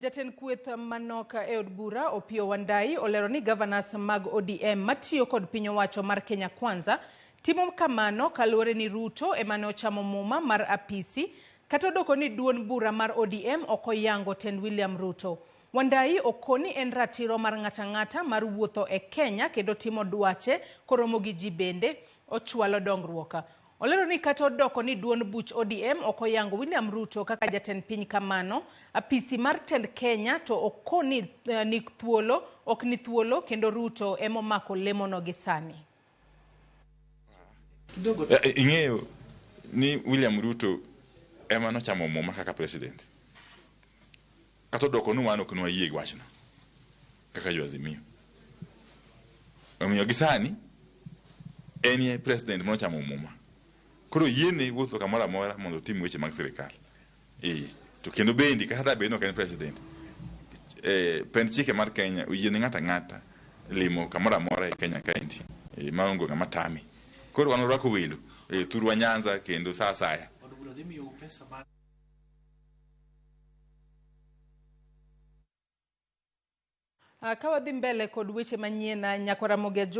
Jatend kweth manok e od bura Opiyo Wandayi olero ni gavanas mag ODM matiyo kod piny owacho mar Kenya Kwanza timo kamano kaluwore ni Ruto emane ochamo muma mar apisi kata odoko ni duond bura mar ODM ok oyango tend William Ruto. Wandayi okoni en ratiro mar ng'ata ng'ata mar wuotho e Kenya kendo timo dwache koromo gi ji bende ochwalo dongruok. Olero ni kata odoko ni duond buch ODM ok oyango William Ruto kaka jatend piny kamano, apisi mar tend Kenya to okoni ni thuolo ok ni thuolo kendo Ruto emomako lemono gi sani. Ing'eyo ni William Ruto ema nochamo muma kaka president. Kata odoko ni wan ok nwayie gi wachno kaka jo Azimio. Omiyo gi sani en e president manochamo muma. Koro yiene wuotho kamoro amora mondo otim weche mag sirikal. Ee, to kendo bende kata da bed ni ok en president, pend chike mar Kenya oyiene ng'ato ang'ata limo kamoro amora e Kenya kaendi maonge ng'ama tame. Koro wan warwako welo e thurwa Nyanza kendo sa asaya. Od bura dhi miyou pesa mar Ka wadhi mbele kod weche manyien, Nyakwar Ramogi Ajwang'.